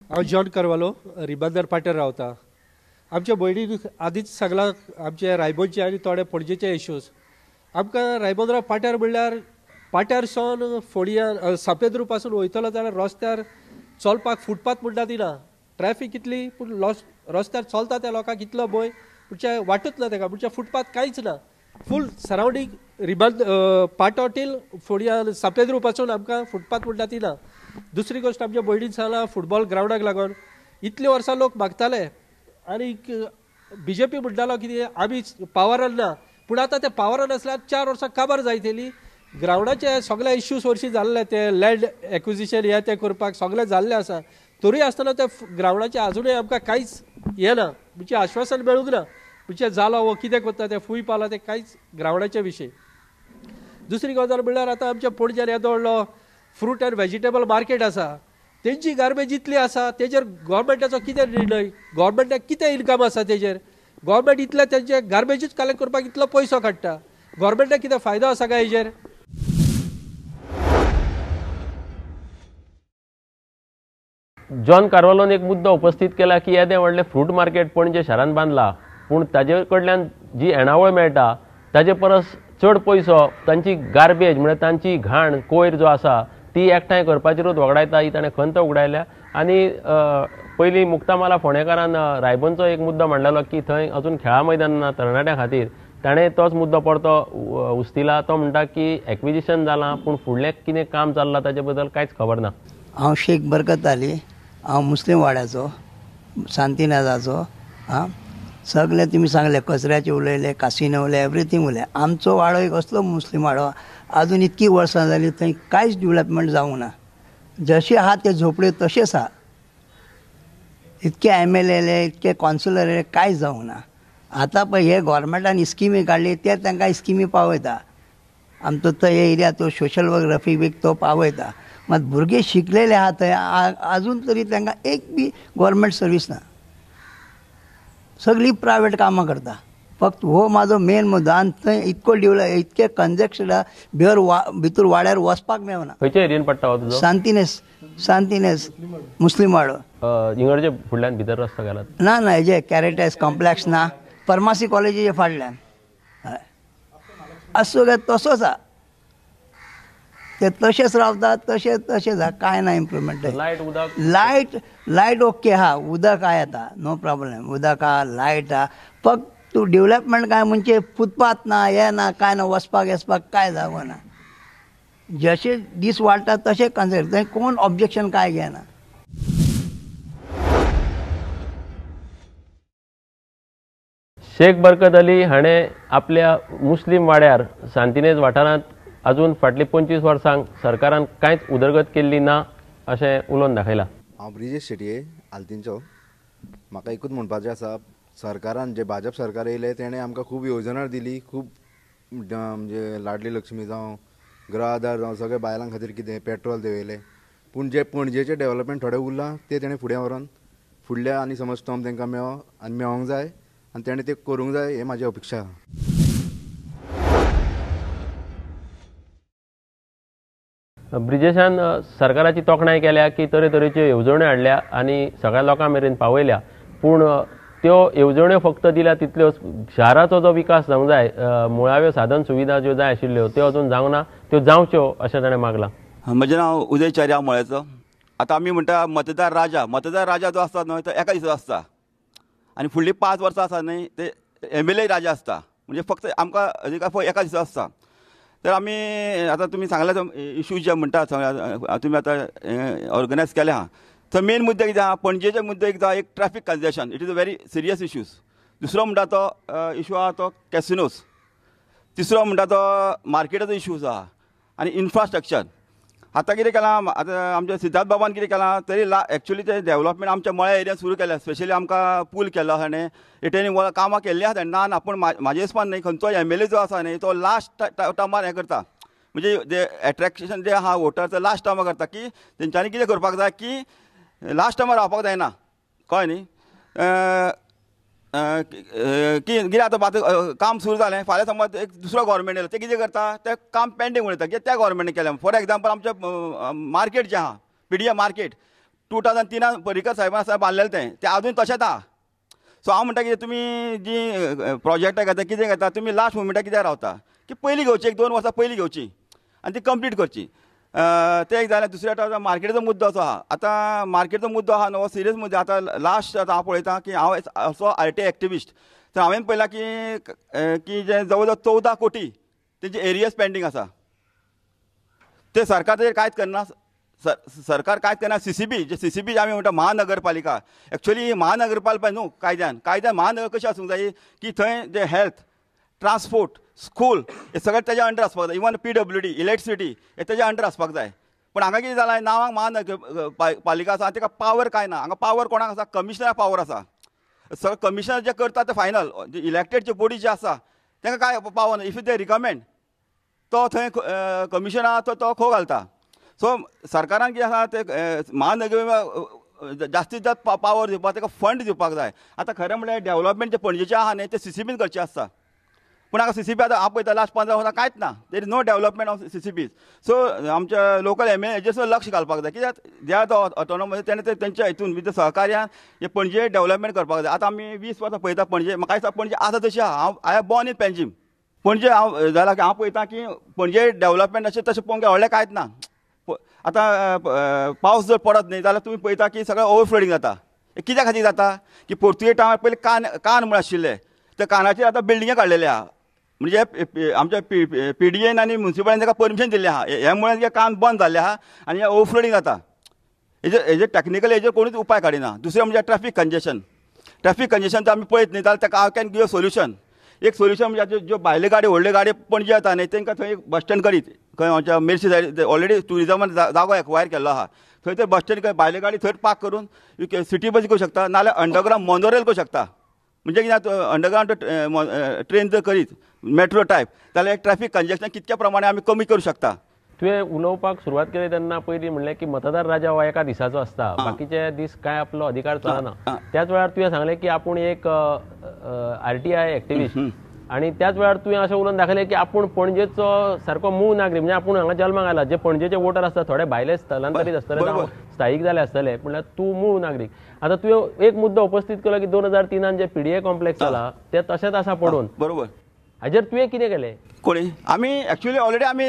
हांव जॉन कार्वालो, रिबांदर पाट्यार रावता. आमच्या भयणीन आदींच सांगलां आमचे रायबोनचे आनी थोडे पणजेचे इश्यूज. आमकां रायबोंदरा पाट्यार म्हणल्यार पाट्यार सावन फोडयां सापेद्रू पासून वयतलो जाल्यार रस्त्यार चलपाक फुटपाथ म्हणटा ती ना. ट्रॅफिक इतली, पूण रस्त्यार चलता त्या लोकांक इतलो भंय, म्हणजे वाटूच ना ताका, म्हणजे फुटपाथ कांयच ना. फूल सरावंडींग रिबांद पाटो टील फोडयां सापेद्रू पासून आमकां फुटपाथ म्हणटा ती ना. दुसरी गोश्ट आमच्या भयणीन सांगलां फुटबॉल ग्रावंडाक लागून इतले वर्सां लोक मागताले आनी बीजेपी म्हणटालो कितें आमी पावरान ना, पूण आतां ते पावरान आसल्यार 4 वर्सां काबार जायतली. ग्रावंडाचे सगळे इश्यूज वर्शी जाल्ले, ते लँड एक्विजिशन हे ते करपाक सगळें जाल्लें आसा, तरी आसतना ते ग्रावंडाचे आजुनूय आमकां कांयच हें ना, म्हणजे आश्वासन मेळूंक ना, म्हणजे जालो वो कितें करता ते फूंय पावला ते कांयच ग्रावंडाचे विशय. दुसरी गजाल म्हणल्यार आतां आमच्या पणजेन येदो व्हडलो फ्रूट अँड व्हेजिटेबल मार्केट आसा, तेंची गार्बेज इतली आसा, तेजेर गोवोरमेंटाचो कितें निर्णय, गोवोरमेंटाक कितें इनकम आसा तेजेर? गोवोरमेंट इतलें तेंचे गार्बेजूच कलेक्ट करपाक इतलो पयसो काडटा, गोवोरमेंटाक कितें फायदो आसा काय हेजेर? जॉन कार्वालोन एक मुद्दो उपस्थीत केला की येदें व्हडलें फ्रूट मार्केट पणजे शारान बांदला, पूण ताजे कडल्यान जी येणावळ मेळटा ताजे परस चड पयसो तांची गार्बेज म्हळ्यार तांची घाण कोयर जो आसा ती एकठांय करपाचेरूच वगडायता, ही ताणें खंत उगडायल्या. आनी पयलीं मुक्तामाला फोंडेकारान रायबोनचो एक मुद्दो मांडलेलो की थंय अजून खेळा मैदान ना तरणाट्यां खातीर, ताणें तोच मुद्दो परतो उस्तिला. तो म्हणटा की एक्विजिशन जालां पूण फुडलें कितें काम चल्लां ताजे बद्दल कांयच खबर ना. हांव शेख बरकत अली, हांव मुस्लीम वाड्याचो, सांतिनेजाचो. आं, सगळें तुमी सांगलें, कचऱ्याचें उलयलें, कासिनो उलयलें, एवरीथींग उलयलें. आमचो वाडो एक असलो मुस्लीम वाडो, आजून इतकी वर्सां जालीं थंय कांयच डेवलपमेंट जावंक ना. जशें आहा ते झोपड्यो तशेंच आहा. इतके एम एल ए इतके कौन्सिलर येयले, कांयच जावंक ना. आतां पळय हे गोवोरमेंटान स्किमी काडली, ते तांकां स्किमी पावयता. आमचो तो एरिया तो सोशल वर्क रफी बीक तो पावयता, मात भुरगे शिकलेले आहा थंय आजून तरी तांकां एक बी गोवोरमेंट सर्वीस ना. सगळीं प्रायवेट कामां करता. फक्त हो म्हाजो मेन मुद्दो. आनी थंय इतको डेवलप, इतके कंजक्शन भितर भितर वाड्यार वचपाक मेळना. खंयच्या एरियेन पडटा हो तुजो? सांतिनेस, सांतिनेस मुस्लीम वाडो. इंगर्जे फुडल्यान भितर रस्तो गेला? ना ना, हेजे कॅरेटायज कॉम्प्लेक्स ना, फार्मासी कॉलेजीचे फाटल्यान. हय, आसूं काय तसोच आहा, ते तशेंच रावता, तशें तशेंच आहा, कांय ना इम्प्रुवमेंट. लायट उदक? लायट लायट ओके आहा, उदक आहा येता, नो प्रॉब्लेम. उदक आहा, लायट आहा, फक्त तूं डेवलपमेंट काय म्हणजे फुटपाथ ना, हें ना, कांय ना, वचपाक येसपाक कांय जागो ना. जशे दीस वाडटा तशें कन्सिडर, थंय कोण ऑब्जेक्शन कांय घेना. शेख बरकत अली हाणें आपल्या मुस्लीम वाड्यार सांतिनेज वाठारांत अजून फाटलीं 25 वर्सांक सरकारान कांयच उदरगत केल्ली ना अशें उलोवन दाखयलां. हांव ब्रिजेश शेटये आलतींचो. म्हाका एकूच म्हणपाचें आसा, सरकारान जे भाजप सरकार येयलें तेणें आमकां खूब योजना दिली, खूब म्हणजे लाडली लक्ष्मी जावं, गृह आधार जावं, सगळे बायलां खातीर कितें पेट्रोल देंवयलें. पूण जे पणजेचें डेवलपमेंट थोडें उरलां तें तेणें फुडें व्हरोन फुडल्या आनी समज टर्म तांकां मेळो आनी मेळोंक जाय आनी तेणें तें करूंक जाय, हें म्हाजी अपेक्षा आसा. ब्रिजेशान सरकाराची तोखणाय केल्या की तरेतरेच्यो येवजण्यो हाडल्या आनी सगळ्या लोकां मेरेन पावयल्या, पूण त्यो येवजण्यो फक्त दिल्या तितल्योच, शाराचो जो विकास जावंक जाय, मुळाव्यो साधन सुविधा ज्यो जाय आशिल्ल्यो त्यो अजून जावंक ना, त्यो जावच्यो अशें ताणें मागलां. म्हजें नांव उदय च्यारी, हांव मळ्याचो. आतां आमी म्हणटा मतदार राजा, मतदार राजा जो आसता न्हय तो एका दिसा आसता आनी फुडलीं 5 वर्सां आसा न्हय ते एम एल ए राजा आसता, म्हणजे फक्त आमकां अधिकार फक्त एका दिसा आसता. तर आमी आतां तुमी सांगल्या इशू जे म्हणटा तुमी आतां ऑर्गनायज केले आहा, तर मेन मुद्दे कितें आहा, पणजेचे मुद्दे एक एक traffic congestion, it is a very serious issues. दुसरो म्हणटा तो इशू आहा तो कॅसिनोज, तिसरो म्हणटा तो मार्केटाचो इशूज आहा आनी इन्फ्रास्ट्रक्चर. आतां कितें केलां, आतां आमच्या सिद्धार्थ बाबान कितें केलां तरी एक्चुअली ते डेवलपमेंट आमच्या मळ्या एरियान सुरू केल्या, स्पेशली आमकां पूल केलो आसा ताणें, रिटेनिंग वॉल कामां केल्लीं आसा ताणें. ना ना, पूण म्हाज्या हिसपान न्हय खंयचो एम एल ए जो आसा न्हय तो लास्ट टर्मार हें करता, म्हणजे जे एट्रेक्शन जे आहा वोटर लास्ट टर्मार करता की तेंच्यांनी कितें करपाक जाय की लास्ट टर्मार रावपाक जायना, कळ्ळें न्ही. की कितें आतां काम सुरू जालें, फाल्यां समज एक दुसरो गव्हर्मेंट येयलो, ते कितें करता तें काम पेंडींग उडयता कित्याक त्या गव्हर्मेंटान केलें. फॉर एग्जाम्पल आमचें मार्केट जें आहा, पीडीए मार्केट, 2003 पर्रीकर साहेबान आसा बांदलेलें तें तें आजून तशेंच आहा. सो हांव म्हणटा की तुमी जी प्रोजेक्टां घेता कितें घेता तुमी लास्ट मुमेंटाक कित्याक रावता की पयलीं घेवची, 1-2 वर्सां पयलीं घेवची आनी ती कंप्लीट करची. तें एक जालें. दुसरें आतां मार्केटीचो मुद्दो असो आहा. आतां मार्केटीचो मुद्दो आहा न्हू, हो सिरियस मुद्दो. आतां लास्ट आतां हांव पळयता की हांव असो आर टी एक्टिविस्ट, तर हांवें पळयलां की की जे जवळ जवळ 14 कोटी तेंचे एरियज पेंडींग आसा. ते सरकार तेजेर कांयच करना, सरकार कांयच करना. सीसीबी जे सीसीबी आमी म्हणटा महानगरपालिका, एक्चुअली महानगरपालिका न्हू, कायद्यान कायद्यान महानगर कशें आसूंक जाय की थंय जे हेल्थ, ट्रान्सपोर्ट, स्कूल हे सगळें तेज्या अंडर आसपाक जाय. इवन पीडब्ल्यूडी, इलेक्ट्रिसिटी हे तेज्या अंडर आसपाक जाय. पूण हांगा कितें जालां, नांवाक महानगरपालिका आसा ताका पावर कांय ना. हांगा पावर कोणाक आसा, कमिशनराक पावर आसा. सगळें कमिशनर जे करता ते फायनल, जे इलेक्टेड जे बॉडी जे आसा तांकां कांय पावर ना. If they recommend तो थंय कमिशनर आहा तो खो घालता. सो सरकारान कितें आसा ते महानगर जास्तीत जास्त पावर दिवपाक, ताका फंड दिवपाक जाय. आतां खरें म्हणल्यार डेवलपमेंट जे पणजेचें आहा न्ही तें सीसीबीन करचें आसता, पूण हांगा सीसीबी आतां हांव पळयता लास्ट 15 वर्सां कांयच ना. There is no development of CCBs. So आमच्या लोकल एम एल एजेर सुद्दां लक्ष घालपाक जाय, कित्याक they are the autonomous, तेणें ते तेंच्या हितून विथ सहकार्यान हे पणजे डेवलपमेंट करपाक जाय. आतां आमी 20 वर्सां पळयता पणजे, म्हाका दिसता पणजे आसा तशी आहा. हांव I have born in Panjim, Panaji हांव जाला की हांव पळयता की पणजे डेवलपमेंट अशें तशें पळोवंक व्हडलें कांयच ना. आतां पावस जर पडत न्ही जाल्यार तुमी पळयता की सगळें ओवरफ्लोडींग जाता. कित्या खातीर जाता की पोर्तुगेज टायमार पयलीं कान कान म्हूण आशिल्ले, त्या कानाचेर आतां बिल्डिंगे काडलेले आहा. म्हणजे आमच्या पी डी एन आनी म्युनिसिपालिटीन ताका परमिशन दिल्लें आहा, हे मुळे कान बंद जाल्लें आहा आनी ओवरफ्लोडींग जाता. हेजेर टॅक्निकल हेजेर कोणूच उपाय काडिना. दुसरें म्हणजे ट्रॅफिक कंजेशन. ट्रॅफिक कंजेशन तर आमी पळयत न्ही जाल्यार ताका हांव can give a solution. एक सोल्युशन म्हणजे ज्यो भायल्यो गाडी व्हडल्यो गाडी पणजे येता न्ही तांकां थंय एक बस स्टँड करीत, खंय आमच्या मेर्सी सायड ऑलरेडी ट्युरिजमान जागो एक्वायर केल्लो आहा, थंय तर बस स्टँड भायल्यो गाडी थंय पार्क करून सिटी बस करूं शकता, नाल्यार अंडरग्रावंड मोनोरेल करूं शकता. म्हणजे कितें अंडरग्रावंड ट्रेन जर करीत मेट्रो टायप जाल्यार ट्रॅफिक कंजेशन कितक्या प्रमाणे आमी कमी करूं शकता. तुवें उलोवपाक सुरवात केली तेन्ना पयलीं म्हणलें की मतदार राजा हो एका दिसाचो आसता, बाकीचे दीस काय आपलो अधिकार चलना. त्याच वेळार तुवें सांगलें की आपूण एक आरटीआय एक्टिविस्ट आनी त्याच वेळार तुवें अशें उलोवन दाखयलें की आपूण पणजेचो सारको मूळ नागरीक, म्हणजे आपूण हांगा जल्माक आयला. जे पणजेचे वोटर आसता थोडे भायले स्थलांतरीत आसतले, स्थायीक जाले आसतले, म्हणल्यार तूं मूळ नागरीक. आतां तुवें एक मुद्दो उपस्थीत केलो की 2003 जे पीडीए कॉम्प्लेक्स जाला ते तशेंच आसा पडून, बरोबर. हाजेर तुवें कितें केलें? कोणी आमी एक्चुअली ऑलरेडी आमी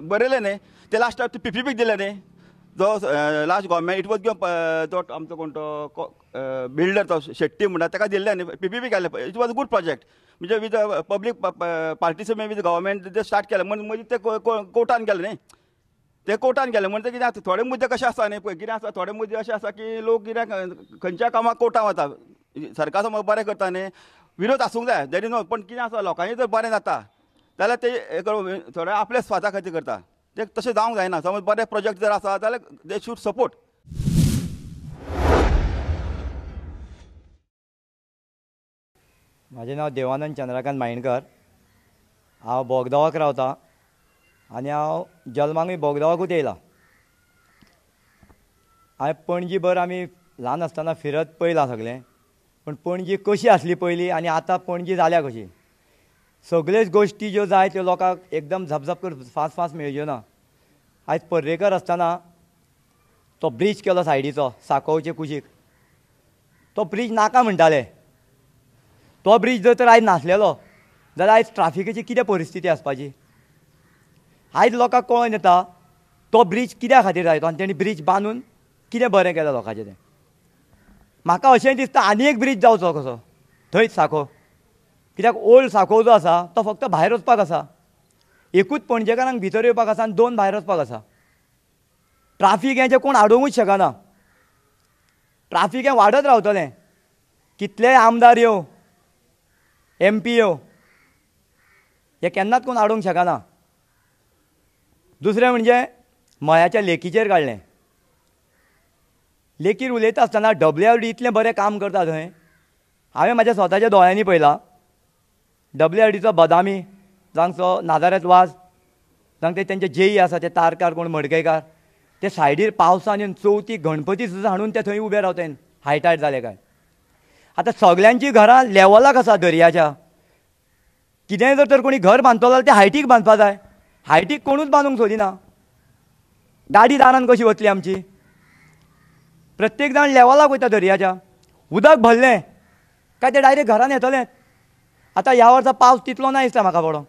बरयलें न्ही ते लास्टाक पीपीपीक दिलें न्ही, जो लास्ट गव्हर्मेंट it was जो आमचो कोण तो बिल्डर तो शेट्टी म्हणटा ताका दिल्लें न्ही, पीपीपी केलें. It was a good project, म्हणजे with public participate with government ते स्टार्ट केलें. म्हण मागीर ते कोर्टान गेले न्ही, ते कोर्टान गेले म्हणटा कितें आसा थोडे मुद्दे कशे आसता न्ही पळय, कितें आसा थोडे मुद्दे अशे आसा की लोक कितें खंयच्या कामाक कोर्टान वता, सरकार समज बरें करता न्ही, विरोध आसूंक जाय, there is no, पण कितें आसा लोकांनी जर बरें जाता जाल्यार ते थोडे आपल्या स्वार्था खातीर करता, ते तशें जावंक जायना. समज बरे प्रोजेक्ट जर आसा जाल्यार they should support. म्हाजें नांव देवानंद चंद्रकांत मायणकर, हांव बोगदावाक रावता आनी हांव जल्माकूय बोगदावाकूच येयला. हांवें पणजी भर आमी ल्हान आसतना फिरत पळयलां सगळें, पूण पणजी कशी आसली पयलीं आनी आतां पणजी जाल्या कशी, सगळ्योच गोश्टी ज्यो जाय त्यो लोकांक एकदम झपझप करून फास्ट फास्ट मेळच्यो ना. आयज पर्रेकर आसतना तो ब्रीज केलो सायडीचो साकोवचे कुशीक, तो ब्रीज नाका म्हणटाले, तो ब्रीज जर तर आयज नासलेलो जाल्यार आयज ट्राफिकेची कितें परिस्थिती आसपाची. आयज लोकांक कळोन येता तो ब्रीज कित्या खातीर जाय तो आनी तेणी ब्रीज बांदून कितें बरें केलें लोकांचें तें. म्हाका अशें दिसता आनी एक ब्रीज जावचो कसो थंयच साकोव, कित्याक ओल्ड साकोव जो आसा तो फक्त भायर वचपाक आसा, एकूच पणजेकारांक भितर येवपाक आसा आनी दोन भायर वचपाक आसा. ट्राफीक हें जें कोण आडोवंकूच शकना, ट्राफीक हें वाडत रावतलें, कितलेय आमदार येवं एम पी येवं, हें केन्नाच कोण आडोवंक शकना. दुसरें म्हणजे मळ्याच्या लेकीचेर काडलें, लेकीर उलयता आसतना डब्ल्यू आर डी इतलें बरें काम करता थंय, हांवें म्हाज्या स्वताच्या दोळ्यांनी पळयलां. डब्ल्यू आर डीचो बदामी जांचो नाजारेत वाज, जांचे तेंचे जेई आसा ते तारकार कोण मडकयकार, ते सायडीर पावसान येवन चवथी गणपती सुद्दां हाडून ते थंय उबे रावता हायटायट जाले काय. आतां सगल्यांची घरां लेवलाक आसा दर्याच्या, कितेंय जर तर कोणी घर बांदतलो जाल्यार ते हायटीक बांदपा जाय, हायटीक कोणूच बांदूंक सोदिना. गाडी दारान कशी वतली आमची? प्रत्येक जाण लेवलाक वयता दर्याच्या, उदक भरलें काय ते डायरेक्ट घरान येतलें. आतां ह्या वर्सा पावस तितलो ना दिसता म्हाका पडो,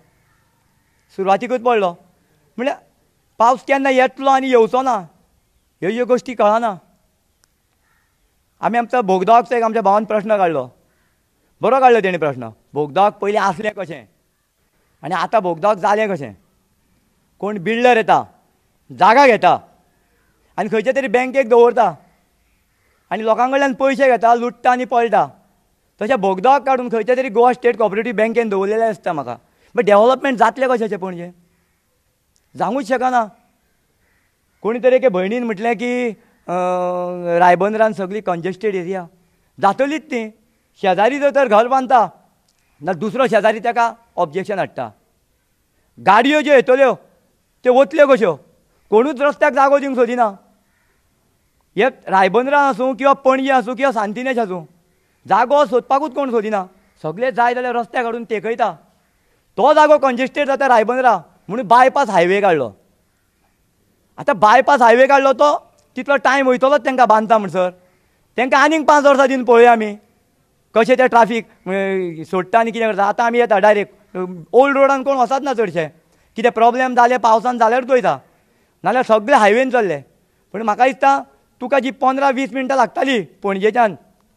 सुरवातीकूच पडलो, म्हणल्यार पावस केन्ना येतलो आनी येवचो ना ह्यो ज्यो गोश्टी कळना. आमी आमचो बोगदोवाचो एक आमच्या भावान प्रश्न काडलो, बरो काडलो तेणी प्रश्न, बोगदोवाक पयलीं आसलें कशें आनी आतां बोगदोवाक जालें कशें. कोण बिल्डर येता, जागा घेता आनी खंयच्या तरी बँकेक दवरता आनी लोकां कडल्यान पयशे घेता, लुट्टा आनी पळटा. तशें बोगदोवाक काडून खंयच्या तरी गोवा स्टेट कॉपरेटीव बँकेन दवरलेलें आसता म्हाका. बट डेवलपमेंट जातलें कशें पणजे? जावंकूच शकना. कोणी तरी एके भयणीन म्हटलें की रायबंदरान सगळी कंजेस्टेड एरिया जातलीच ती, शेजारी जर तर घर बांदता ना दुसरो शेजारी ताका ऑब्जेक्शन हाडटा. गाडयो ज्यो येतल्यो त्यो वतल्यो कश्यो? कोणूच रस्त्याक जागो दिवंक सोदिना. हे रायबंदरान आसूं किंवा पणजे आसूं किंवा सांतिनेज आसूं, जागो सोदपाकूच कोण सोदिना. सगळे जाय जाल्यार रस्त्याक हाडून तेकयता. तो जागो कंजेस्टेड जाता रायबंदरा म्हणून बायपास हायवे काडलो. आतां बायपास हायवे काडलो तो तितलो टायम वयतलोच तांकां बांदता म्हणसर, तांकां आनीक 5 वर्सां दिवन पळोवया आमी कशें ते ट्राफीक सोडटा आनी कितें करता. आतां आमी येता डायरेक्ट ओल्ड रोडान कोण वचत ना चडशे, कितें प्रोब्लेम जाले पावसान जाल्यारूच वयता, नाल्यार सगळे हायवेन चल्ले. पूण म्हाका दिसता तुका जी 15-20 मिनटां लागताली पणजेच्यान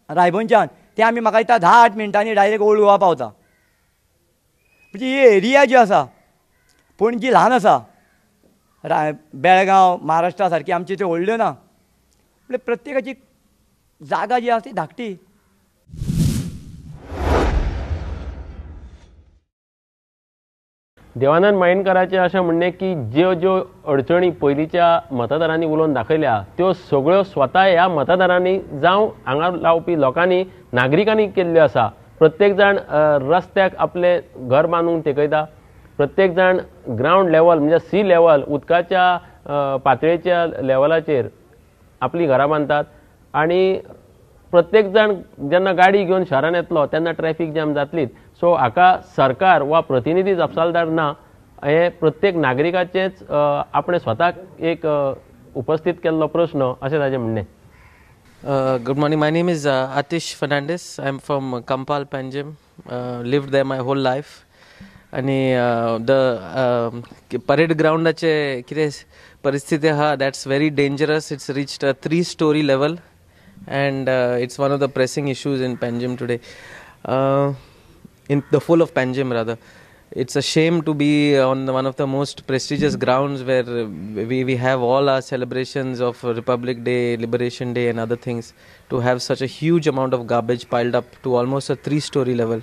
रायबंदच्यान, ते आमी म्हाका दिसता 10-8 मिनटांनी डायरेक्ट ओल्ड गोवा पावता. म्हणजे ही एरिया जी आसा पणजी ल्हान आसा, बेळगांव महाराष्ट्रा सारकी आमची त्यो व्हडल्यो ना, म्हणजे प्रत्येकाची जागा जी आसा ती धाकटी. देवानंद माईणकराचें अशें म्हणणें की ज्यो ज्यो अडचणी पयलींच्या मतदारांनी उलोवन दाखयल्या त्यो सगळ्यो स्वता ह्या मतदारांनी जावं हांगा रावपी लोकांनी नागरिकांनी केल्ल्यो आसा. प्रत्येक जाण रस्त्याक आपलें घर बांदूंक तेकयता, प्रत्येक जाण ग्रावंड लेवल म्हणजे सी लेवल उदकाच्या पातळेच्या लेवलाचेर आपलीं घरां बांदतात आनी प्रत्येक जाण जेन्ना गाडी घेवन शहरान येतलो तेन्ना ट्रॅफिक जॅम जातलीच. सो हाका सरकार वा प्रतिनिधी जापसालदार ना, हें प्रत्येक नागरिकाचेंच आपणें स्वताक एक उपस्थित केल्लो प्रश्न अशें ताजें म्हणणें. Good morning. My name is Atish Fernandes. I am from Campal, Panjim. Lived there my whole life. आनी the parade ग्रावंडाचे कितें परिस्थिती आहा, that's very dangerous. It's reached a 3-story level and it's one of the pressing issues in Panjim today, in the full of Panjim rather. It's a shame to be on one of the most prestigious grounds where we have all our celebrations of Republic Day, Liberation Day and other things, to have such a huge amount of garbage piled up to almost a 3-story level.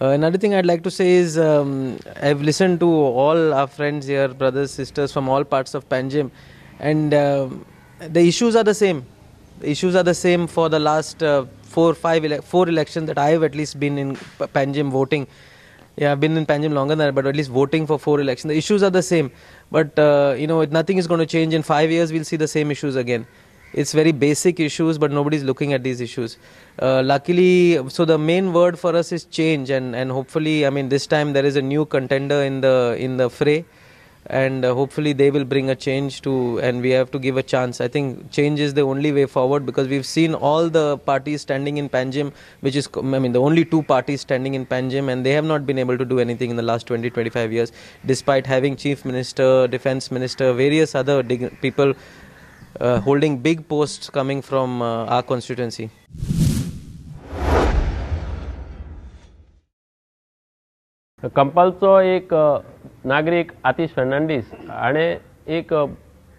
Another thing I'd like to say is I've listened to all our friends here, brothers, sisters from all parts of Panjim, and the issues are the same. The issues are the same for the last 4 elections that I have at least been in Panjim voting. Yeah, I've been in Panjim longer than that, but at least voting for 4 elections. The issues are the same, but you know, nothing is going to change. In 5 years, we'll see the same issues again. It's very basic issues, but nobody's looking at these issues. Luckily, so the main word for us is change, and hopefully, I mean, this time there is a new contender in the fray, and hopefully they will bring a change to, and we have to give a chance. I think change is the only way forward, because we've seen all the parties standing in Panjim, which is, I mean, the only 2 parties standing in Panjim, and they have not been able to do anything in the last 20-25 years, despite having chief minister, defense minister, various other people holding big posts coming from our constituency. कंपालचो एक नागरीक आतिश फेर्नांडीस हाणें एक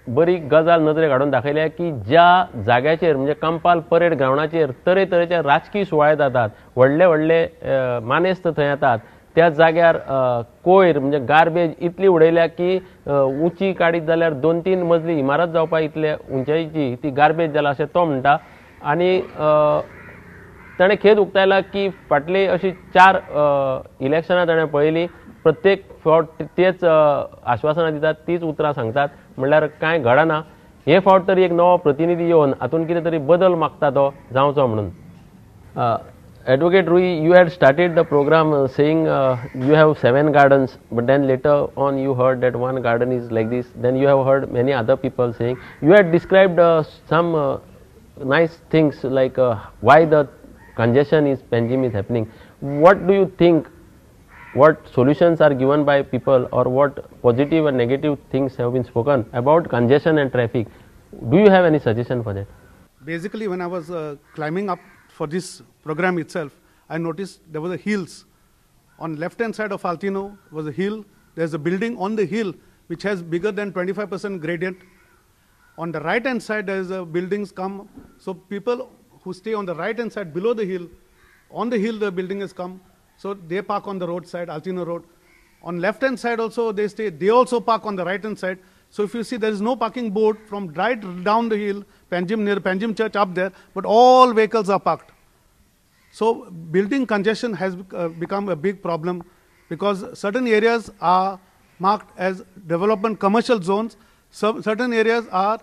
बरी गजाल नदरेक हाडून दाखयल्या की ज्या जाग्याचेर म्हणजे कंपाल परेड ग्रावंडाचेर तरेतरेचे राजकीय सुवाळे जातात, व्हडले व्हडले मानेस्त थंय येतात, त्या जाग्यार कोयर म्हणजे गार्बेज इतली उडयल्या की उंची काडीत जाल्यार 2-3 मजली इमारत जावपा इतले उंचायेची ती गार्बेज जाला अशें तो म्हणटा. आनी ताणें खेद उक्तायला की फाटली अशी 4 इलेक्शनां ताणें पळयली, प्रत्येक फावट तेच आश्वासनां दितात, तीच उतरां सांगतात, म्हणल्यार कांय घडना. हे फावट तरी एक नवो प्रतिनिधी येवन हातूंत कितें तरी बदल मागता तो जावचो म्हणून. Advocate Rui, you had started the program saying you have 7 gardens, but then later on you heard that one garden is like this. Then you have heard many other people saying. You had described some nice things like why the congestion is Panjim is happening. What do you think, what solutions are given by people or what positive and negative things have been spoken about congestion and traffic? Do you have any suggestion for that? Basically, when I was climbing up for this program itself, I noticed there was a hills. On left hand side of Altino was a hill. There's a building on the hill which has bigger than 25% gradient. On the right hand side, there is a buildings come. So people who stay on the right hand side below the hill, on the hill the building has come. So they park on the roadside, Altino Road. On left hand side also they stay, they also park on the right hand side. So if you see, there is no parking board from right down the hill, Panjim, near Panjim Church up there, but all vehicles are parked. So building congestion has become a big problem because certain areas are marked as development commercial zones, so certain areas are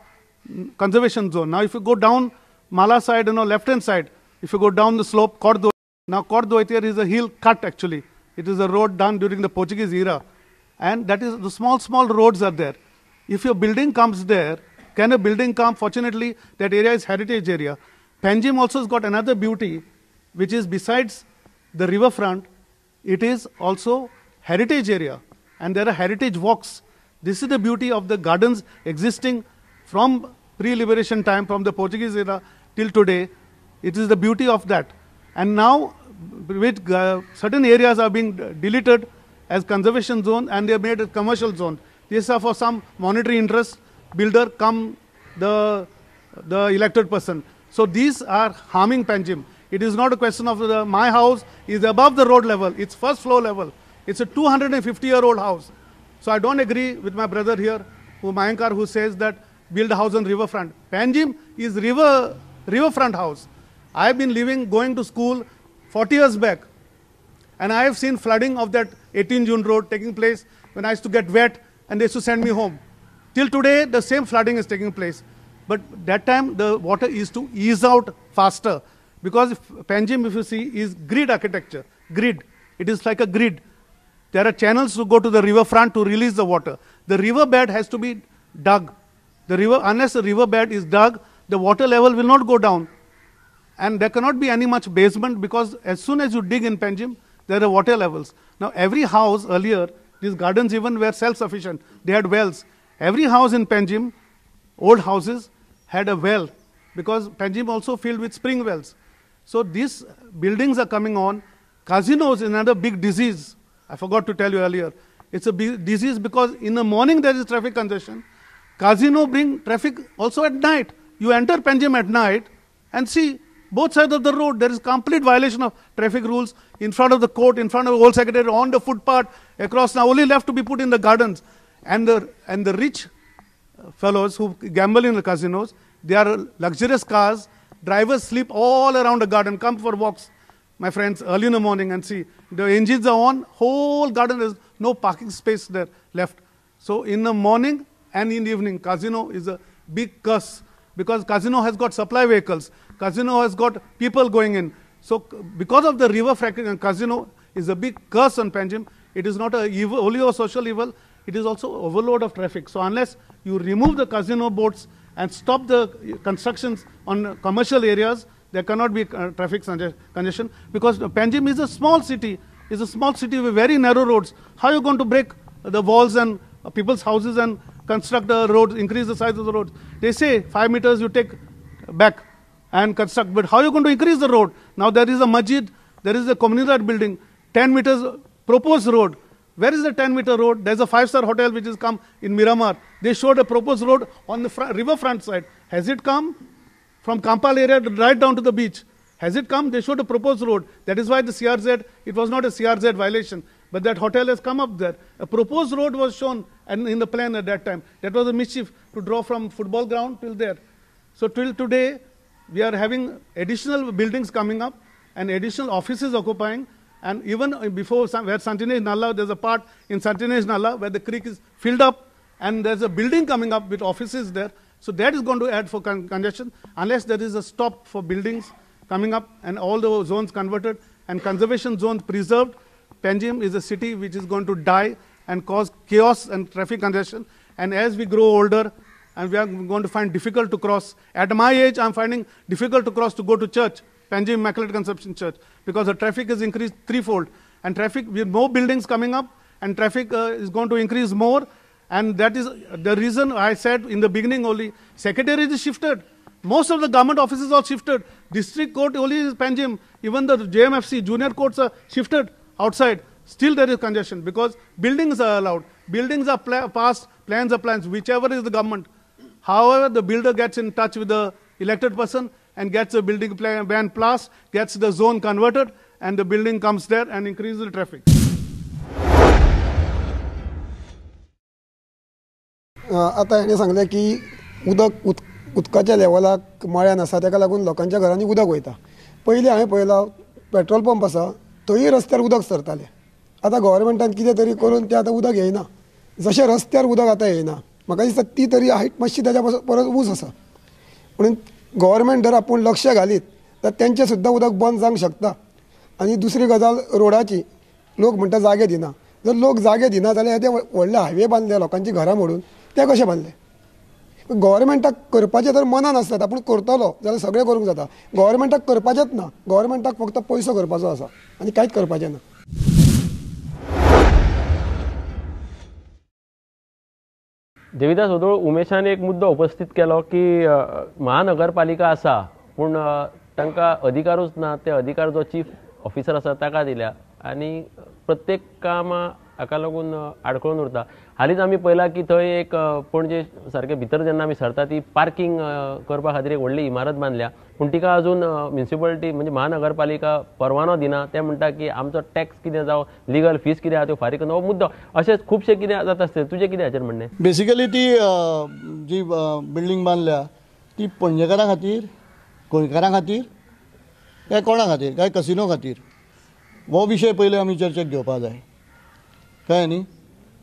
conservation zone. Now if you go down Mala side, you know, left hand side, if you go down the slope, Cordo, now Cordoitier is a hill cut actually. It is a road done during the Portuguese era, and that is the small roads are there. If your building comes there, can a building come? Fortunately, that area is heritage area. Panjim also has got another beauty, which is besides the riverfront, it is also heritage area, and there are heritage walks. This is the beauty of the gardens existing from pre-liberation time, from the Portuguese era till today. It is the beauty of that. And now, with certain areas are being deleted as conservation zone and they are made a commercial zone. These are for some monetary interest, builder come the elected person. So these are harming Panjim. It is not a question of my house is above the road level. It's first floor level. It's a 250-year-old house. So I don't agree with my brother here, who Mayankar, who says that build a house on riverfront. Panjim is riverfront house. I have been living, going to school 40 years back, and I have seen flooding of that 18 June road taking place when I used to get wet and they used to send me home. Till today, the same flooding is taking place. But that time, the water is to ease out faster. Because if Panjim, if you see, is grid architecture. Grid. It is like a grid. There are channels to go to the riverfront to release the water. The riverbed has to be dug. The river, unless the riverbed is dug, the water level will not go down. And there cannot be any much basement because as soon as you dig in Panjim, there are water levels. Now every house earlier, these gardens even were self-sufficient. They had wells. Every house in Panjim, old houses, had a well because Panjim also filled with spring wells. So these buildings are coming on. Casinos is another big disease. I forgot to tell you earlier. It's a big disease because in the morning there is traffic congestion. Casino bring traffic also at night. You enter Panjim at night and see both sides of the road, there is complete violation of traffic rules in front of the court, in front of the old secretary, on the footpath, across, now only left to be put in the gardens. And the rich fellows who gamble in the casinos, they are luxurious cars, drivers sleep all around the garden, come for walks, my friends, early in the morning and see. The engines are on, whole garden, there's no parking space there left. So in the morning and in the evening, casino is a big curse because casino has got supply vehicles. Casino has got people going in. So because of the river fracking, and casino is a big curse on Panjim. It is not a evil, only a social evil, it is also overload of traffic. So unless you remove the casino boats and stop the constructions on commercial areas, there cannot be traffic congestion because Panjim is a small city. It's a small city with very narrow roads. How are you going to break the walls and people's houses and construct the roads, increase the size of the roads? They say 5 meters you take back and construct, but how are you going to increase the road? Now there is a masjid, there is a Comunidad building, 10 meters proposed road. Where is the 10-meter road? There's a 5-star hotel which has come in Miramar. They showed a proposed road on the riverfront side. Has it come? From Kampal area right down to the beach. Has it come? They showed a proposed road. That is why the CRZ, it was not a CRZ violation, but that hotel has come up there. A proposed road was shown and in the plan at that time. That was a mischief to draw from football ground till there. So till today, we are having additional buildings coming up and additional offices occupying. And even before where Santinez Nala, there's a part in Santinez Nala where the creek is filled up and there's a building coming up with offices there. So that is going to add for congestion unless there is a stop for buildings coming up and all the zones converted and conservation zones preserved. Panjim is a city which is going to die and cause chaos and traffic congestion. And as we grow older, and we are going to find difficult to cross. At my age, I'm finding difficult to cross to go to church, Panjim Immaculate Conception Church, because the traffic is increased threefold. And traffic, with more buildings coming up, and traffic is going to increase more. And that is the reason I said in the beginning only, secretariat is shifted. Most of the government offices are shifted. District court only is Panjim. Even the JMFC, junior courts are shifted outside. Still there is congestion because buildings are allowed. Buildings are passed, plans are plans, whichever is the government. However, the builder gets in touch with the elected person and gets a building plan passed, gets the zone converted, and the building comes there and increases the traffic. आतां हेणें सांगलें की उदक उदकाच्या लेवलाक मळ्यान आसा, ताका लागून लोकांच्या घरांनी उदक वयता. पयलीं हांवें पळयलां पेट्रोल पंप आसा थंय रस्त्यार उदक सरतालें. आतां गव्हर्मेंटान कितें तरी करून तें आतां उदक येयना. जशें रस्त्यार उदक आतां येयना, म्हाका दिसता ती तरी हायट मातशी ताच्या परस ऊंच आसा. पूण गव्हर्मेंट जर आपूण लक्ष घालीत तर तेंचें सुद्दां उदक बंद जावंक शकता. आनी दुसरी गजाल रोडाची, लोक म्हणटा जागे दिना. जर लोक जागे दिना जाल्यार ते व्हडले हायवे बांदले लोकांची घरां मोडून, ते कशें बांदले? गव्हर्मेंटाक करपाचें जर मनान आसत आपूण करतलो जाल्यार सगळें करूंक जाता. गव्हर्मेंटाक करपाचेंच ना, गव्हर्मेंटाक फक्त पयसो करपाचो आसा आनी कांयच करपाचें ना. देविदास ओदोळ, उमेशान एक मुद्दो उपस्थित केलो की महानगरपालिका आसा पूण तांकां अधिकारूच ना. ते अधिकार जो चीफ ऑफिसर आसा ताका दिल्या आनी प्रत्येक कामां हाका लागून आडखळून उरता. हालींच आमी पळयलां की थंय एक पणजे सारके भितर जेन्ना आमी सरता ती पार्किंग करपा खातीर एक व्हडली इमारत बांदल्या, पूण तिका अजून म्युनिसिपालिटी म्हणजे महानगरपालिका परवानो दिना. ते म्हणटा की आमचो टॅक्स कितें जावं, लिगल फीस कितें आहा त्यो फारीक करना. हो मुद्दो अशेंच खुबशें कितें जाता आसता. तुजें कितें हाचेर म्हणणें? बेसिकली ती जी बिल्डींग बांदल्या ती पणजेकारां खातीर, गोंयकारां खातीर काय कोणा खातीर, काय कसिनो खातीर, हो विशय पयलीं आमी चर्चेक घेवपा जाय. कळ्ळें न्ही?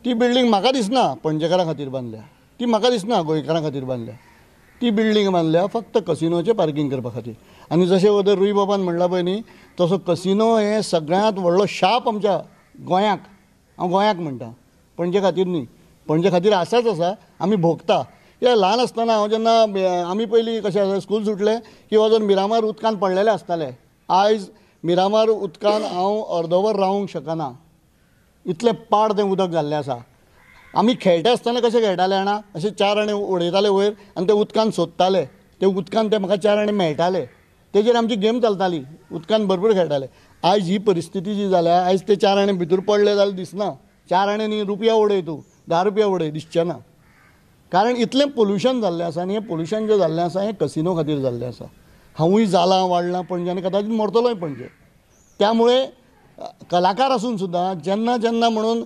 ती बिल्डींग म्हाका दिसना पणजेकारां खातीर बांदल्या, ती म्हाका दिसना गोंयकारां खातीर बांदल्या. ती बिल्डींग बांदल्या फक्त कसिनोचें पार्किंग करपा खातीर. आनी जशें वदर रुई बाबान म्हणलां पळय न्ही, तसो कसिनो हें सगळ्यांत व्हडलो शाप आमच्या गोंयाक. हांव गोंयाक म्हणटा, पणजे खातीर न्ही. पणजे खातीर आसाच आसा, आमी भोगता. कित्याक ल्हान आसतना हांव जेन्ना आमी पयलीं कशें आसा, स्कूल सुटलें की वचून मिरामार उदकान पडलेले आसताले. आयज मिरामार उदकान हांव अर्दवर रावूंक शकना, इतलें पाड तें उदक जाल्लें आसा. आमी खेळटा आसतना कशें खेळटाले जाणा, अशें चार आणे उडयताले वयर आनी ते उदकान सोदताले, ते उदकान ते म्हाका चार आणे मेळटाले, तेजेर आमची गेम चलताली, उदकान भरपूर खेळटाले. आयज ही परिस्थिती जी जाल्या, आयज ते चार आणे भितर पडले जाल्यार दिसना. चार आणे न्ही, रुपया उडय तूं, 10 रुपया उडय, दिसचें ना. कारण इतलें पोल्युशन जाल्लें आसा आनी हें पोल्युशन जें जाल्लें आसा हें कसिनो खातीर जाल्लें आसा. हांवूय जालां वाडलां पणजे आनी कदाचीत मरतलोय पणजे. त्यामुळे कलाकार आसून सुद्दां जेन्ना जेन्ना म्हणून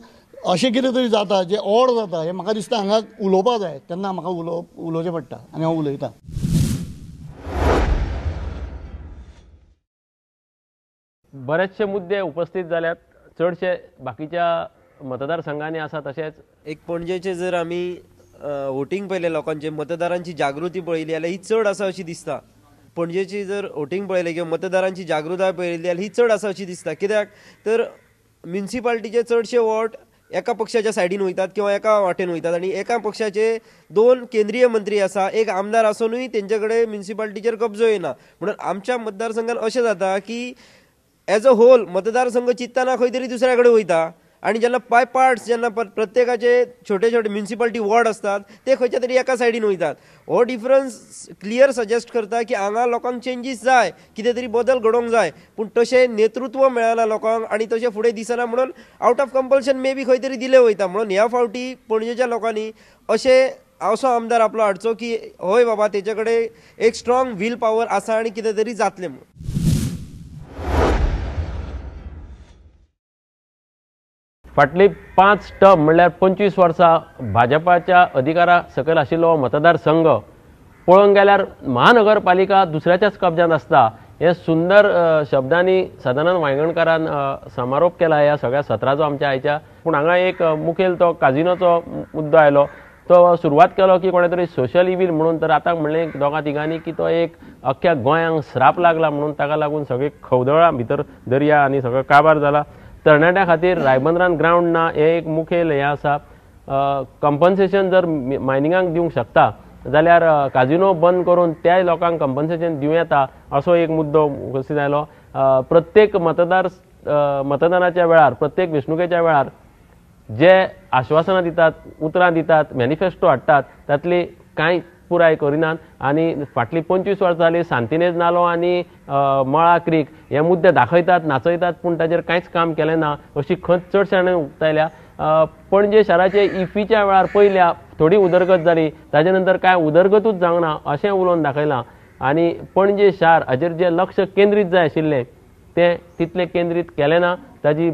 अशें कितें तरी जाता जें ऑड जाता, हें म्हाका दिसता हांगा उलोवपा जाय, तेन्ना म्हाका उलोवचें पडटा आनी हांव उलयतां. बरेचशे मुद्दे उपस्थित जाल्यात, चडशे बाकीच्या मतदारसंघांनी आसा. तशेंच एक पणजेचे जर आमी वोटींग पळयलें, लोकांचे मतदारांची जागृती पळयली जाल्यार ही चड आसा अशी दिसता. पणजेची जर वोटींग पळयलें किंवा मतदारांची जागृताय पळयली जाल्यार ही चड आसा अशी दिसता. कित्याक तर म्युनिसिपालिटीचे चडशे वोट एका पक्षाच्या सायडीन वयतात किंवा एका वाटेन वयतात आनी एका पक्षाचे 2 केंद्रीय मंत्री आसा, एक आमदार आसुनूय तेंचे कडेन म्युनिसिपालिटीचेर कब्जो येना. म्हणून आमच्या मतदारसंघान अशें जाता की एज अ होल मतदारसंघ चिंतना खंय तरी दुसऱ्या कडेन वयता आनी जेन्ना बाय पार्ट्स जेन्ना प्रत्येकाचे छोटे छोटे म्युनिसिपालिटी वॉर्ड असतात ते खंयच्या तरी एका सायडीन वयतात. हो डिफरन्स क्लियर सजेस्ट करता की हांगा लोकांक चेंजीस जाय, कितें तरी बदल घडोवंक जाय, पूण तशें नेतृत्व मेळना लोकांक आनी तशें फुडें दिसना, म्हणून out of compulsion may be खंय तरी दिले वयता. म्हणून ह्या फावटी पणजेच्या लोकांनी अशें असो आमदार आपलो हाडचो की हय बाबा तेचे कडेन एक स्ट्रॉंग will power आसा आनी कितें तरी जातलें म्हणून. फाटली 5 टर्म म्हणल्यार 25 वर्सां भाजपाच्या अधिकारा सकयल आशिल्लो मतदारसंघ पळोवंक गेल्यार महानगरपालिका दुसऱ्याच्याच कब्जांत आसता. हे सुंदर शब्दांनी सदानंद वायंगणकारान समारोप केला ह्या सगळ्या सत्राचो आमच्या आयच्या. पूण हांगा एक मुखेल तो काजिनोचो मुद्दो आयलो, तो सुरवात केलो की कोणे तरी सोशल इवील म्हणून, तर आतां म्हणलें दोगां तिगांनी की तो एक अख्ख्या गोंयांक श्राप लागला म्हणून ताका लागून सगळीं खवदळां भितर दर्या आनी सगळो काबार जाला. तरणाट्या खातीर रायबंदरान ग्रावंड ना हें एक मुखेल हें आसा. कंपन्सेशन जर मायनिंगाक दिवंक शकता जाल्यार काजिनो बंद करून त्या लोकांक कंपन्सेशन दिवं येता असो एक मुद्दो उपस्थित आयलो. प्रत्येक मतदानाच्या वेळार, प्रत्येक वेंचणुकेच्या वेळार जे आश्वासनां दितात, उतरां दितात, मॅनिफेस्टो हाडटात, तातली कांय पुराय करिनात. आनी फाटलीं 25 वर्सां जालीं सांतिनेज नालो आनी मळा क्रीक हे मुद्दे दाखयतात, नाचयतात, पूण ताजेर कांयच काम केलें ना अशी खंत चडशा जाणांनी उक्तायल्या. पणजे शाराचे इफीच्या वेळार पयल्या थोडी उदरगत जाली, ताजे नंतर कांय उदरगतूच जावंक ना अशें उलोवन दाखयलां. आनी पणजे शार हाजेर जें लक्ष केंद्रीत जाय आशिल्लें तें तितलें केंद्रीत केलें ना, ताजी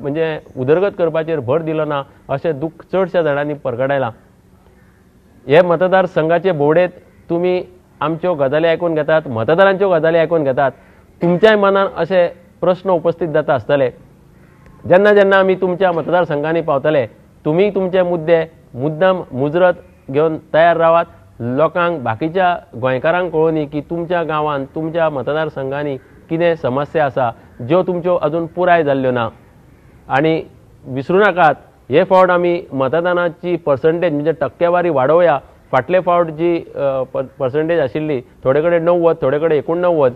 म्हणजे उदरगत करपाचेर भर दिलो ना अशें दुख्ख चडशा जाणांनी परगटायलां. हे मतदारसंघाचे भोंवडेंत तुमी आमच्यो गजाली आयकून घेतात, मतदारांच्यो गजाली आयकून घेतात, तुमच्याय मनान अशे प्रस्न उपस्थित जाता आसतले. जेन्ना जेन्ना आमी तुमच्या मतदारसंघांनी पावतले तुमी तुमचे मुद्दे मुद्दाम मुजरत घेवन तयार रावात. लोकांक, बाकीच्या गोंयकारांक कळोवनी की तुमच्या गांवांत, तुमच्या मतदारसंघांनी कितें समस्या आसा ज्यो तुमच्यो अजून पुराय जाल्ल्यो ना. आनी विसरूं नाकात, हे फावट आमी मतदानाची पर्संटेज म्हणजे टक्केवारी वाडोवया. फाटले फावट जी पर्संटेज आशिल्ली थोडे कडेन 90, थोडे कडेन 89,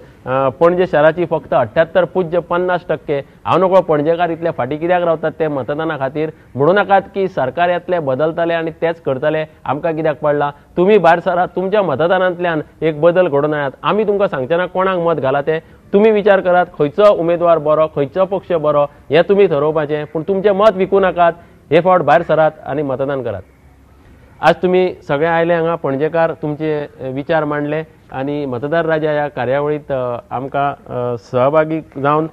पणजे शाराची फक्त 78.50%. हांव नकळो पणजेकार इतले फाटीं कित्याक रावतात ते मतदाना खातीर. म्हणू नाकात की सरकार येतले, बदलतले आनी तेच करतले, आमकां कित्याक पडलां. तुमी भायर सरात, तुमच्या मतदानांतल्यान एक बदल घडोवन हाडात. आमी तुमकां सांगचे ना कोणाक मत घाला तें, तुमी विचार करात खंयचो उमेदवार बरो, खंयचो पक्ष बरो हें तुमी थरोवपाचें, पूण तुमचें मत विकूं नाकात. हे फावट भायर सरात आनी मतदान करात. आज तुमी सगळे आयले हांगा पणजेकार, तुमचे विचार मांडले आनी मतदार राजा ह्या कार्यावळींत आमकां सहभागी जावन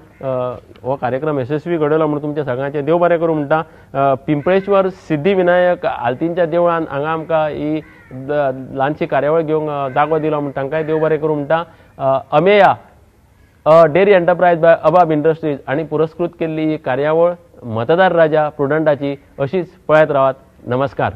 हो कार्यक्रम यशस्वी घडयलो म्हूण तुमच्या सगळ्यांचें देव बरें करूं म्हणटा. पिंपळेश्वर सिद्धिविनायक आलतींच्या देवळान हांगा आमकां ही ल्हानशी कार्यावळ घेवंक जागो दिलो म्हूण तांकांय देव बरें करूं म्हणटा. Ameya dairy enterprise by Abab industries आनी पुरस्कृत केल्ली ही कार्यावळ मतदार राजा प्रुडंटाची अशीच पळयत रावात. नमस्कार.